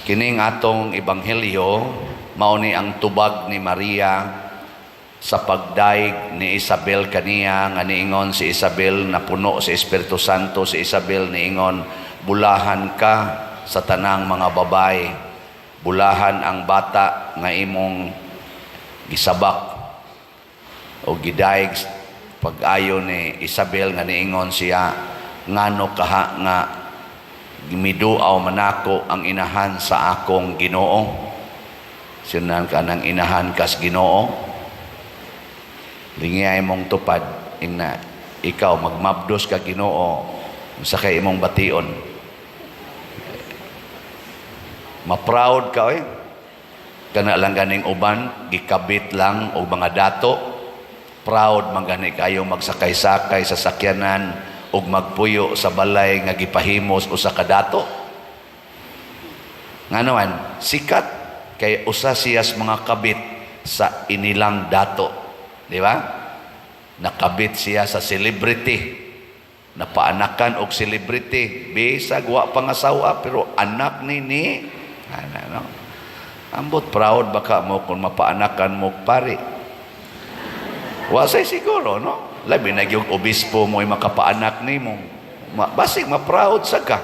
Kining atong ebanghelyo, mao ni ang tubag ni Maria sa pagdayeg ni Isabel kaniya nga niingon si Isabel, napuno sa Espiritu Santo si Isabel, niingon, "Bulahan ka sa tanang mga babae, bulahan ang bata nga imong gisabak o gidayeg." Pag-ayo ni Isabel nga niingon siya, "Ngano kaha nga miduaw manako ang inahan sa akong Ginoo?" Sinan ka ng inahan kas Ginoo. Lingiyay mong tupad ingna ikaw magmabdos ka Ginoo sa kay imong bation. Ma-proud ka oy. Kana lang ganing uban gikabit lang og mga dato. Proud man gani kayo magsakay-sakay sa sakyanan ug magpuyo sa balay nga gipahimos usa ka dato. Ngano man, sikat kay usa siya sa mga kabit sa inilang dato. Di ba? Nakabit siya sa celebrity. Napaanakan og celebrity. Bisag wa pangasawa pero anak ni ni ano, no? Ambot proud baka mo kung mapaanakan mo pari. Wa say siguro, no? Labi na gyud obispo mo makapaanak nimo. Basig ma-proud sa ka.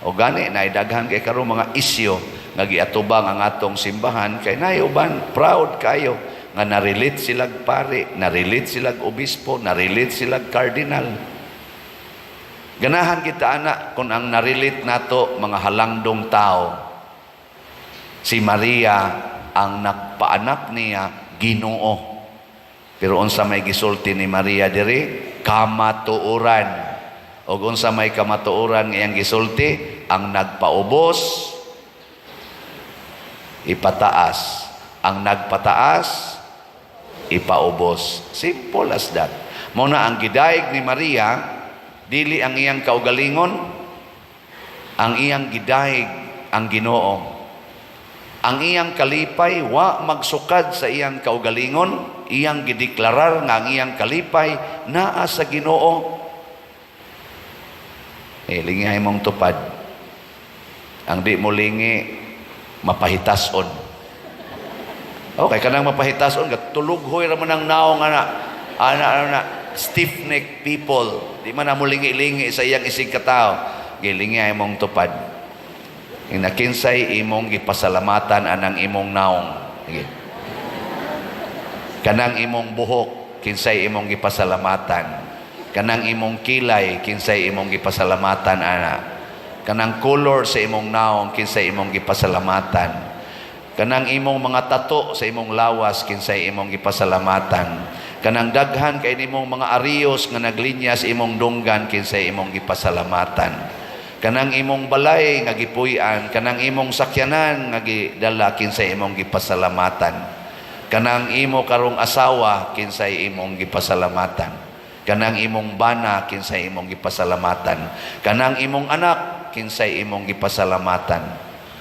O gani na daghan kay karon mga isyu nga giatubang ang atong simbahan kay naay uban proud kayo nga na-relate silag pari, na-relate silag obispo, na-relate silag cardinal. Ganahan kita ana kung ang na-relate nato mga halangdong tao. Si Maria, ang nagpaanak niya Ginoo. Pero unsa may gisulti ni Maria diri? Kamatuoran. O unsa may kamatuoran nga iyang gisulti? Ang nagpaubos ipataas. Ang nagpataas ipaubos. Simple as that. Mao na ang gidayeg ni Maria dili ang iyang kaugalingon, ang iyang gidayeg ang Ginoo. Ang iyang kalipay wa magsukad sa iyang kaugalingon, iyang gideklarar nga ang iyang kalipay naa sa Ginoo. Eh, lingihay mong tupad. Ang di mo lingi, mapahitason. Okay, kanang mapahitason, tulughoy ra man ang naong ana, ana, ana, stiff neck people. Di man na mo lingi-lingi sa iyang isig katao. Gilingihay mong tupad. Ina, kinsay imong gipasalamatan anang imong naong? Sige. Kanang imong buhok, kinsay imong gipasalamatan? Kanang imong kilay, kinsay imong gipasalamatan ana? Kanang color sa imong naong, kinsay imong gipasalamatan? Kanang imong mga tato sa imong lawas, kinsay imong gipasalamatan? Kanang daghan kay nimong mga ariyos nga naglinya sa imong dunggan, kinsay imong gipasalamatan? Kanang imong balay nga gipuy-an, kanang imong sakyanan nga gidala, kinsay imong gipasalamatan? Kanang imo karong asawa, kinsay imong gipasalamatan? Kanang imong bana, kinsay imong gipasalamatan? Kanang imong anak, kinsay imong gipasalamatan?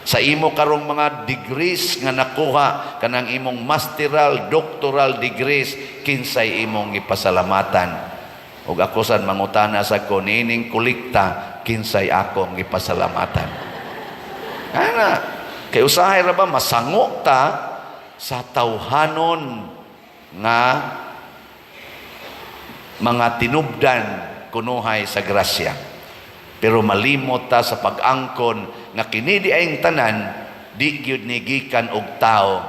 Sa imo karong mga degrees nga nakuha, kanang imong masteral, doctoral degrees, kinsay imong gipasalamatan? Ug ako sad mangutana sa ko niining kolekta, kinsay akong gipasalamatan? Ana, kay usahay ra ba masango ta sa tawhanon nga mga tinubdan kunuhay sa grasya. Pero malimot ta sa pag-angkon nga kini diayng tanan di gyud ni gikan og tao,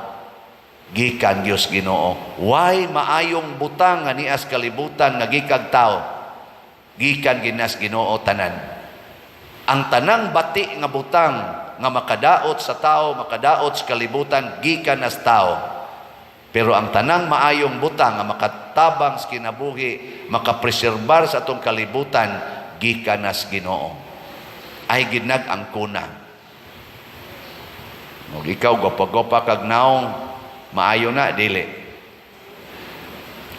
gikan Dios Ginoo. Way maayong butang nga nias kalibutan nga gikag tao. Gikan ginas Ginoo tanan. Ang tanang bati nga butang nga makadaot sa tao, makadaot sa kalibutan, gikan nas tao. Pero ang tanang maayong butang nga makatabang sa kinabuhi, makapreserbar sa atong kalibutan, gikan nas Ginoo. Ay ginag ang kuna. Og ikaw gwapa-gwapa kag naong, maayo na dili?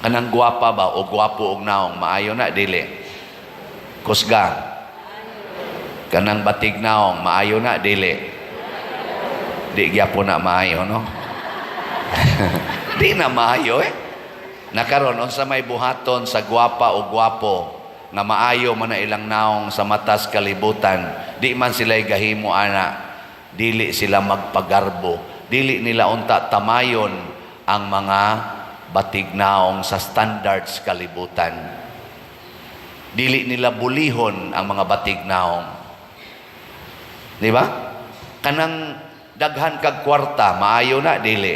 Kanang gwapa ba o gwapo og naong, maayo na dili? Kusga. Kanang batig naong, maayo na dili? Di gyapon na maayo, no? Di na maayo eh. Nakaron unsa may buhaton sa gwapa o gwapo nga maayo man na ilang naong sa matas kalibutan, di man sila gahimo ana? Dili sila magpagarbo, dili nila unta tamayon ang mga batignaong sa standards kalibutan. Dili nila bulihon ang mga batignaong. Di ba? Kanang daghan kag kwarta, maayo na, dili?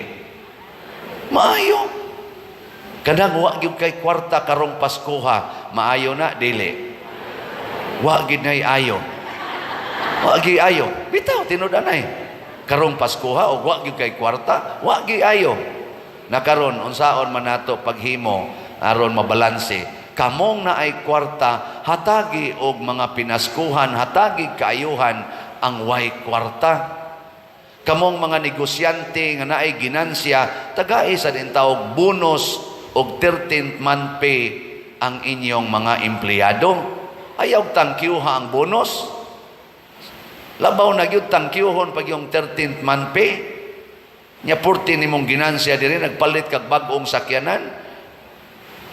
Maayo. Kanang wa gyud kay kwarta karong Paskuha, maayo na, dili? Wa gyud nay ayo. Wa gyud ayo. Bitaw tinud anay. Karong Paskuha og wa gyud kay kwarta, wa gyud ayo. Na karon, unsaon man nato paghimo aron mabalanse? Kamong naay kwarta, hatagi og mga pinaskuhan, hatagi kaayuhan ang way kwarta. Kamong mga negosyante nga naay ginansya, tagai sa din tawag bonus og 13th month pay ang inyong mga empleyado. Ayaw tangkyuha ang bonus. Labaw na gyud tangkyuhon pag yung 13th month pay. Nya purti nimong ginansya diri, nagpalit kag bag-ong sakyanan.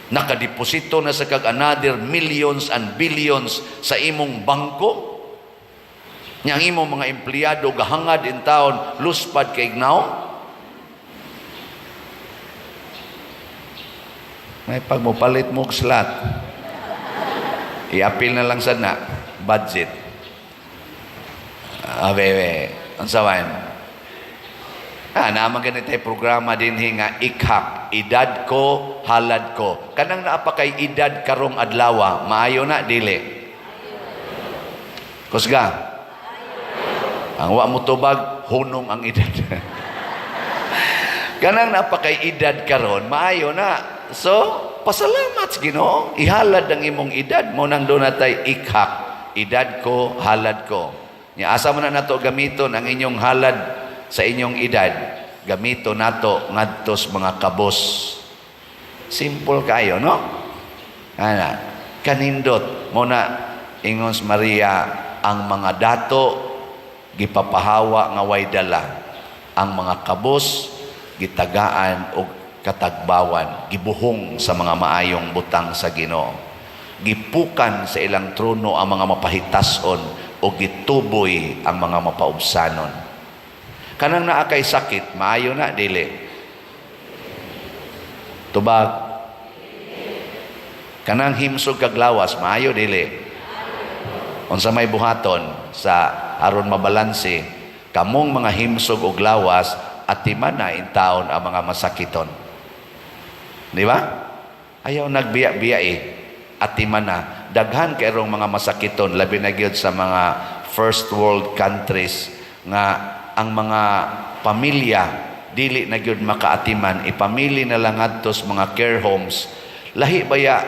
Nakadeposito na sa kag another millions and billions sa imong bangko. Nya ang imong mga empleyado gahangad in taon luspad kay ignaw. May pag mopalit mo og slot. I-appeal na lang sad na budget. Ah, bebe, unsa man? Ah, naman ganito ay programa din nga ikhak, edad ko, halad ko. Kanang naa pa kay edad karong adlawa, maayo na, dili? Kusga. Ang wa mo tubag, hunong ang edad. Kanang naa pa kay edad karon, maayo na. So, pasalamat sa Ginoo. Ihalad ang imong edad mo nang doon natay ikhak, edad ko, halad ko. Nya asa man na nato gamiton ang inyong halad sa inyong edad? Gamito nato ngadtos mga kabos. Simple kayo, no? Ana, kanindot mo na ingon si Maria, ang mga dato gipapahawa nga way dala, ang mga kabos gitagaan og katagbawan, gibuhong sa mga maayong butang sa Ginoo, gipukan sa ilang trono ang mga mapahitason o gituboy ang mga mapaubsanon. Kanang naa kay sakit, maayo na, dili? Tubag. Kanang himsog kag lawas, maayo, dili? Unsa may buhaton sa aron mabalanse? Kamong mga himsog og lawas, atiman na intaon ang mga masakiton. Di ba? Ayaw nagbiya-biya eh. Atiman na. Daghan kayrong mga masakiton, labi na gyud sa mga first world countries nga ang mga pamilya dili na gyud makaatiman, ipamili na lang adto sa mga care homes. Lahi baya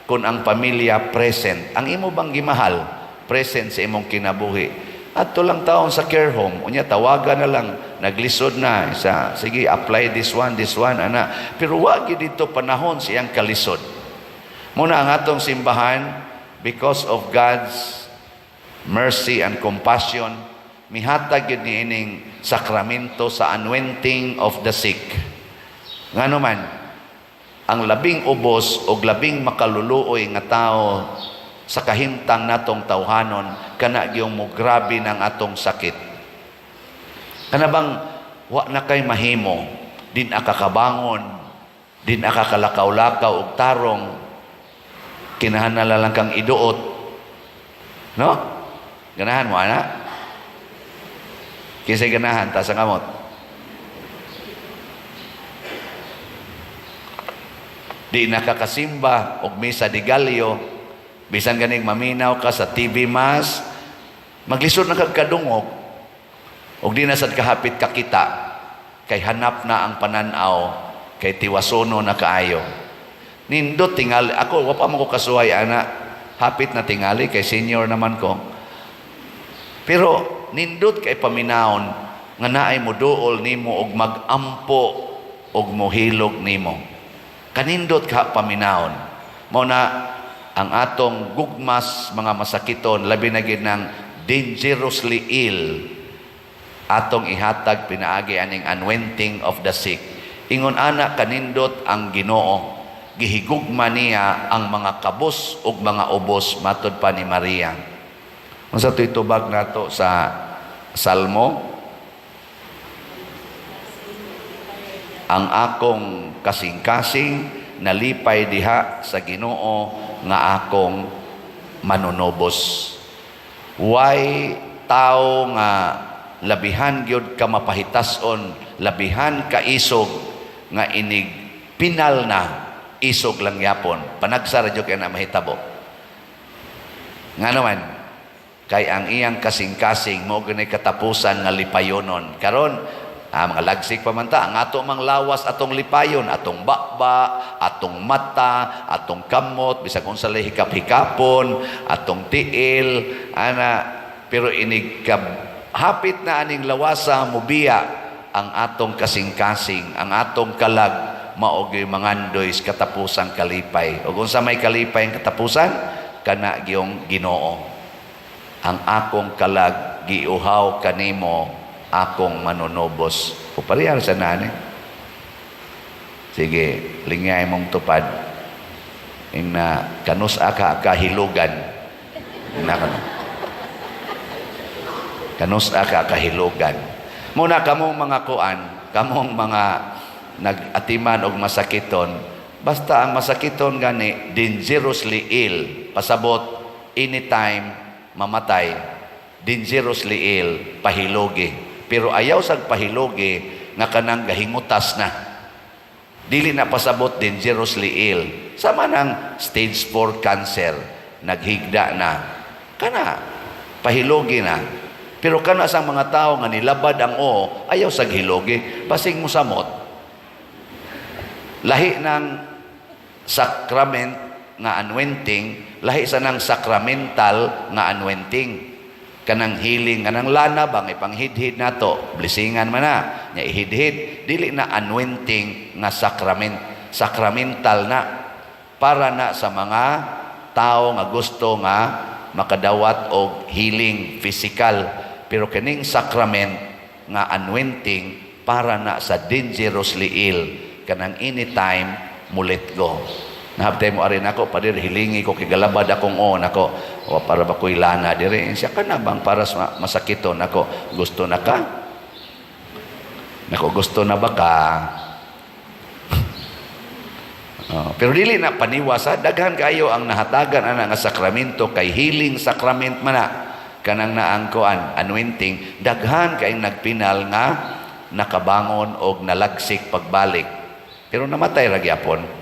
kung ang pamilya present? Ang imo bang gimahal present sa imong kinabuhi? Adto lang taon sa care home, unya tawagan na lang, naglisod na isa, sige, apply this one, this one, ana. Pero wa gyud dito panahon siyang kalisod. Muna ang atong simbahan, because of God's mercy and compassion, mihatag gyud niining sakramento sa anointing of the sick. Ngano man, ang labing ubos o labing makaluluoy nga tao sa kahimtang natong tawhanon, kana gyung mo grabe ng atong sakit. Kana bang wa na kay mahimo, din akakabangon, din akakalakaw-lakaw og tarong, kinahanglan lang kang iduot. No? Ganahan mo ana? Kinsay ganahan, taas ang kamot. Di nakakasimba og misa de gallo, bisan ganing maminaw ka sa TV mass, maglisod na kag kadungog, og di na sad kahapit kakita, kay hanap na ang panan-aw, kay tiwasono na kaayo. Nindot tingali, ako wa pa mo ko kasuhay ana, hapit na tingali kay senior naman ko. Pero nindot kay paminawon nga naay moduol nimo og magampo og mohilog nimo. Kanindot ka paminawon. Mao na ang atong gugmas mga masakiton, labi na gid ng dangerously ill, atong ihatag pinaagi aning anointing of the sick. Ingon ana kanindot ang Ginoo, gihigugma niya ang mga kabos ug mga ubos, matod pa ni Maria. Unsa to'y tubag nato sa Salmo? Ang akong kasing-kasing nalipay diha sa Ginoo nga akong manunubos. Way tao nga labihan gyud ka mapahitason, labihan ka isog nga inig pinal na isog lang yapon. Panagsa ra jud kay na mahitabo. Nga naman, kay ang iyang kasing-kasing mao gani katapusan nga lipayonon. Karon, mga lagsik pa man ta, ang ato mang lawas atong lipayon, atong baba, atong mata, atong kamot, bisag unsa lay hikap-hikapon, atong tiil, ana, pero inig ka hapit na aning lawasa mubiya, ang atong kasing-kasing, ang atong kalag mao gyud mangandoy sa katapusang kalipay. Ug unsa may kalipay ang katapusan? Kana gyung Ginoo. Ang akong kalag giuhaw kanimo, akong manunubos. O parehar sa nani. Sige, lingay mong tupad. Ing na kanus-a ka kahilugan. Na kano. Kanus-a ka kahilugan. Muna kamong mga kuan, kamong mga nag-atiman og masakiton, basta ang masakiton gani dangerously ill, pasabot anytime mamatay, dangerously ill, pahilogi. Pero ayaw sag pahilogi nga kanang gahingutas na. Dili na pasabot dangerously ill. Sama ng stage 4 cancer, naghigda na. Kana, pahilogi na. Pero kana sa mga tao nga nilabad ang oo, ayaw sag hilogi, basing mo samot. Lahi ng sacrament nga anointing, lahi sa nang sacramental nga anointing. Kanang healing, kanang lana bang ipanghidhid nato, blessingan man na, nya ihidhid, dili na anointing nga sacrament, sacramental na para na sa mga tao nga gusto nga makadawat og healing physical, pero kining sacrament nga anointing para na sa dangerously ill, kanang anytime mulet go. Nahabtay mo ari nako, "Pader, hilingi ko kay galabad akong o nako o para ba ko'y lana dire." Siya, kana bang para sa masakiton nako, gusto na ka nako, gusto na ba ka? Oh, pero dili na paniwas ha. Daghan kayo ang nahatagan ana nga sakramento kay healing sacrament man na kanang naang kuan anointing, daghan kay nagpinal nga nakabangon og nalagsik pagbalik, pero namatay ra gyapon.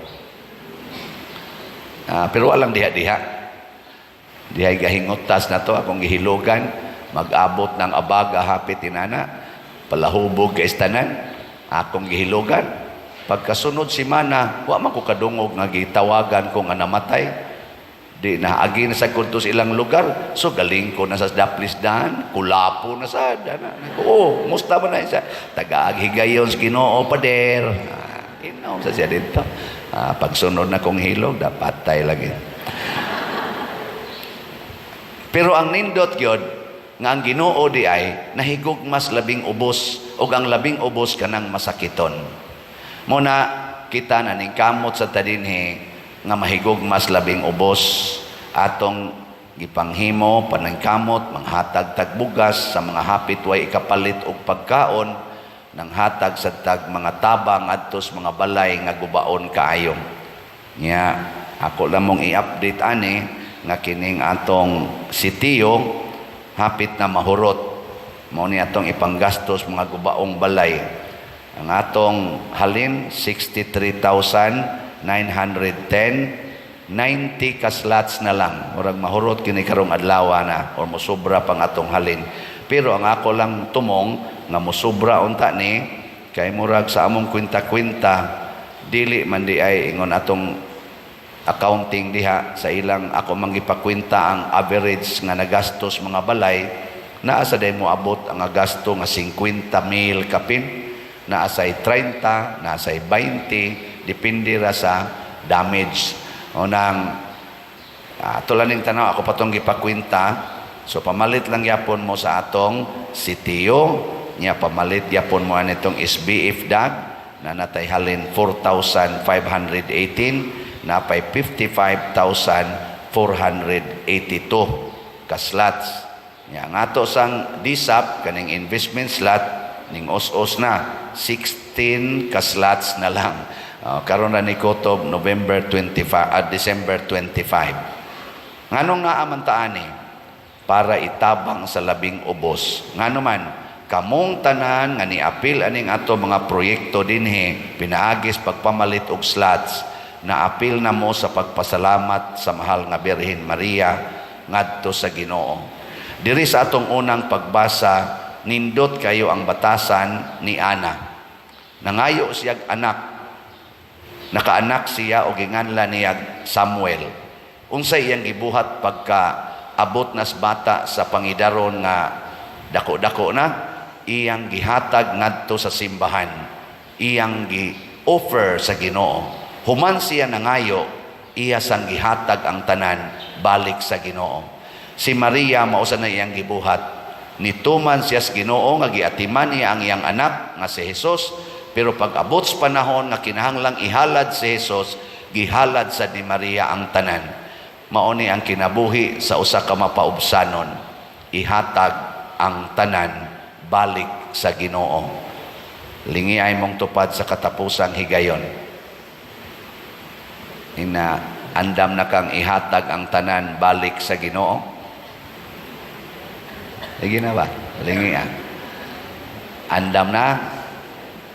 Ah, pero walang diha-diha dihay gahingutas na to akong gihilugan, mag-abot ng abaga hapit inana palahubog kay tanan akong gihilugan. Pagkasunod simana, wa man ko kadungog nga gitawagan ko nga namatay. Di na agi na sa kulto sa ilang lugar, so galing ko na sa daplis dan kulapo na sa dana. Oh, musta ba na siya? Tagaag higayon sa Ginoo, pader. Ah, inom sa siya dito. Ah, pagsunod na kong hilog, dapat tay lagi. Pero ang nindot gyud nga ang Ginoo di ay nahigugmas labing ubos, ug ang labing ubos kanang masakiton. Muna kita na ning kamot sa tadinhi nga mahigugmas labing ubos, atong gipanghimo panangkamot manghatag tag bugas sa mga hapit way ikapalit og pagkaon, nang hatag sa tag mga tabang adto sa mga balay nga gubaon kaayo. Nya ako lamong i-update ani nga kining atong sitio hapit na mahurot. Mao ni atong ipanggastos mga gubaong balay. Ang atong halin 63,910, 90 ka slots na lang. Murag mahurot kini karong adlaw na or mosobra pang atong halin. Pero ang ako lang tumong nga mosobra unta ni kay murag sa among kwenta-kwenta, dili man di ay ingon atong accounting diha sa ilang ako mangipakwenta ang average nga nagastos mga balay, naa sa day mo abot ang gasto nga 50 mil kapin, naa say 30, naa say 20, depende ra sa damage o nang tulan ning tanaw ako patong gipakwenta. So pamalit lang yapon mo sa atong sitio nya, pamalit yapon mo anitong SBF dag na natay halin 4,518, napay 55,482 ka slots. Nya ang ato sang DSAP, kaning investment slot, ning os-os na, 16 ka slots na lang. Karon na ni kutob November 25, December 25. Nganong naa man ta ani? Para itabang sa labing ubos. Ngano man, kamong tanan nga niapil aning ato mga proyekto dinhi, pinaagis pagpamalit og slots, naapil na mo sa pagpasalamat sa mahal nga Birhen Maria ngadto sa Ginoo. Diri sa atong unang pagbasa, nindot kayo ang batasan ni Ana. Nangayo siyag anak. Nakaanak siya o ginganlan niya Samuel. Unsay iyang gibuhat pagka abot nas bata sa pangidaron nga dako-dako na? Iyang gihatag ngadto sa simbahan. Iyang gi-offer sa Ginoo. Human siya nangayo, iya sang gihatag ang tanan balik sa Ginoo. Si Maria, mao sa na iyang gibuhat. Nituman siya sa Ginoo nga giatiman niya ang iyang anak nga si Jesus, pero pag abot sa panahon nga kinahanglang ihalad si Jesus, gihalad sa ni Maria ang tanan. Mao ni ang kinabuhi sa usa ka mapaubsanon. Ihatag ang tanan balik sa Ginoo. Lingi ay mong tupad sa katapusang higayon. Ina andam na kang ihatag ang tanan balik sa Ginoo? Sige na ba? Lingi ah. Andam na?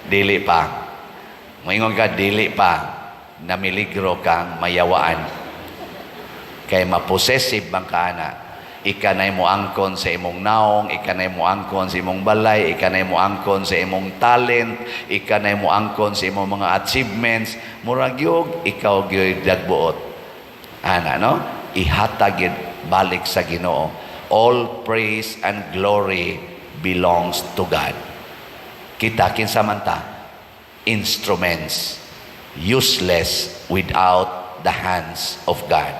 Dili pa. Moingon ka, dili pa. Namiligro kang mayawaan. Kay ma-possessive bang ka na. Ika na'y moangkon sa imong naong, ika na'y moangkon sa imong balay, ika na'y moangkon sa imong talent, ika na'y moangkon sa imong mga achievements. Murag yug, ikaw gyud nagbuot. Ana, no? Ihatag gyud balik sa Ginoo. All praise and glory belongs to God. Kita, kinsa man ta? Instruments useless without the hands of God.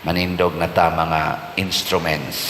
Manindog na ta, mga instruments.